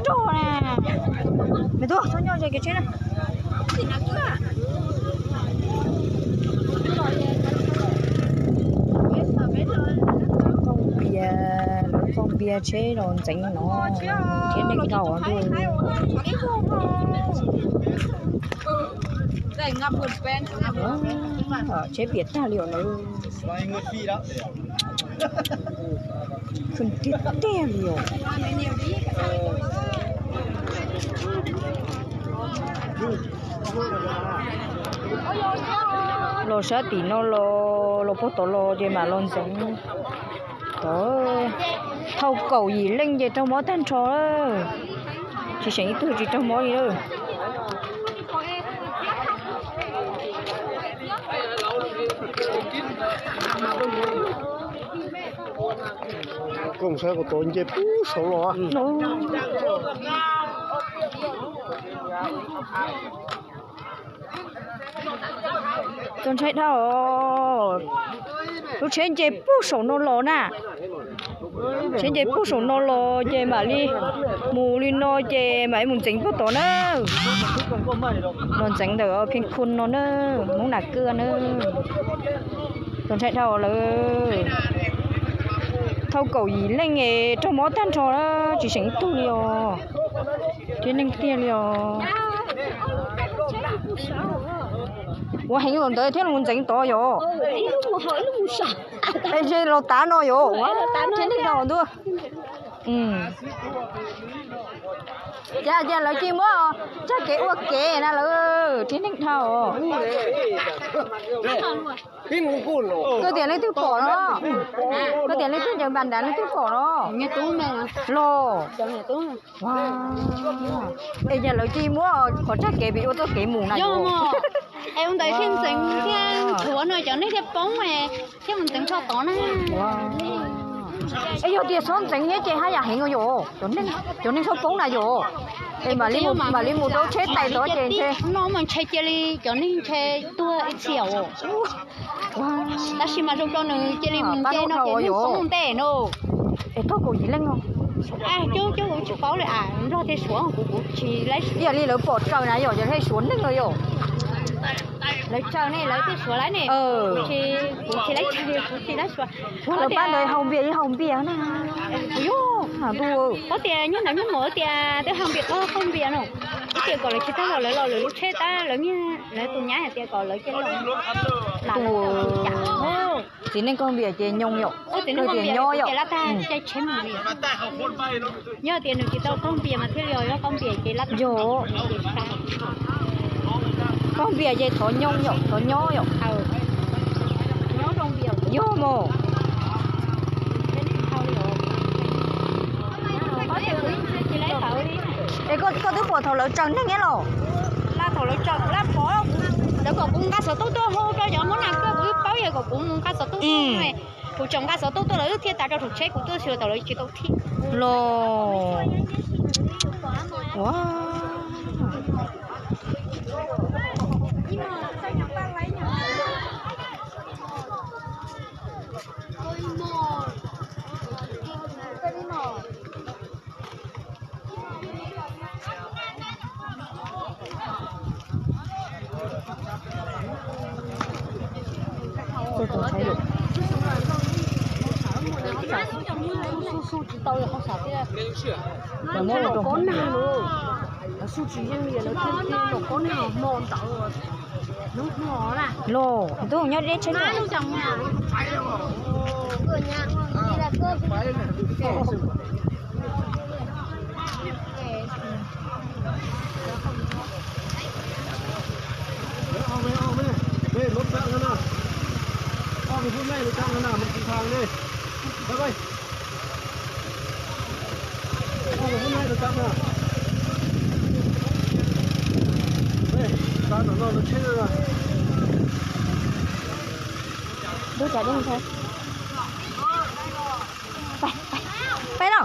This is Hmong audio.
Roj na. Me tub, txhob nyob ze kev tsheb na. Npias, lawv txoj npias tsheb los ntxeev no thiab neeg dhau ntuj. Tsheb piam tag li os lawv. Khwv tiag tiag li os. Los sab tim no los, los puag tod los ces mam los ntxeev. Tod, thauj kaum yim leej ces raug mob tag nrho lawm. Tsis seem ib tug tsis raug mob li lawm. Koj saib qhov tod nce pub saud los. Txaus ntshai dhau. Lub tsheb nce pub saum no los na. Tsheb nce pub saum no los ces mam li mus li no ces mam li mus ntxeev puag tod na. Los ntxeev ntawm Phiaj Khu no na, Hmoob Nam Kwj na. Txaus ntshai dhau lawm. Thauj kaum yim leej es raug mob tag nrho na, tsis seem ib tug li os. Thiab neeg tiag li os. Ua heev los ntawd thiab los ntxeev tod yom. Es los tav no yom. Thiab neeg dhau ntuj. Cas ces lawv cia muab tsaj kev ua kev na lawm, thiab neeg dhau. Koj tias leej twg pom no? Koj tias leej twg ncaws npas nrad leej twg pom no? Los. Es yog lawv cia muab qhov tsaj kev vim ua txoj kev mus na yom. Es ua ntawd thiaj ntxeev thiab nthuav no cov neeg thiaj poob thiab mus ntxeev txog tod na. Es yog tias txhob ntxeev thiab ces haj yam heev yom, cov neeg txhob poob na yom. Es mam li mus rau tsheb tais tod ces ntshe no mas ntshe cia li cov neeg ntshe tuag ib txhia os. Tab sis mas zoo rau nws cia li mus nce no ces nws poob ntej no. Es thauj kaum yim leej no. Cub cub kuv tsis paub li as, nrog thiaj suav kuv kuv tsis laib. Ib yam li lawv pom tsaws na yom, yog thiaj suav neeg no yom. Lawv tsaws ne lawv thiaj suav laib ne. Kuv tsis laib tsaws, kuv tsis laib suav. Lawv pab ntawd haus npias yeej haus npias na. Yog, paub tias nyob nram nyob mus tias twb haus npias qaug qaug npias no. Ib tias kom lawv tsis tau los lawv los lwm lub tsheb tab lawv niag lawv tus nyab hais tias kom lawv cia los. Txiv neej qaug npias ces nyoo yom, tias nyob yom. Yog tias nws tsis tau qaug npias mas thiaj li qaug npias ces lab. Yog qaug npias ces thov nyoo yom, thov nyob yom. Yog mus. Es koj twb pom thaum lawv tsaws neeg thiab los? Thaum lawv tsaws lab pov, lawv kom kuv nqa xov tooj tuaj hu rau cov Hmoob Nam Kwj, kuv twb paub yog kom kuv mus nqa xov tooj tuaj. Kuv tseem nqa xov tooj tuaj lawv thiaj tav rau saum tsheb, kuv tuaj xyuas thaum lawv tsis tau thij. Los. Ua. Tsis tau qhov sam tiag. Lawv muab ua rau kob nag lawm. Lawv xub tsis yeej li lawv thiaj li los kob nag hmo ntawd. Los, tus nyob deb tsheb rau. Ntuj, cas deb ntshai. Peb, peb, peb no.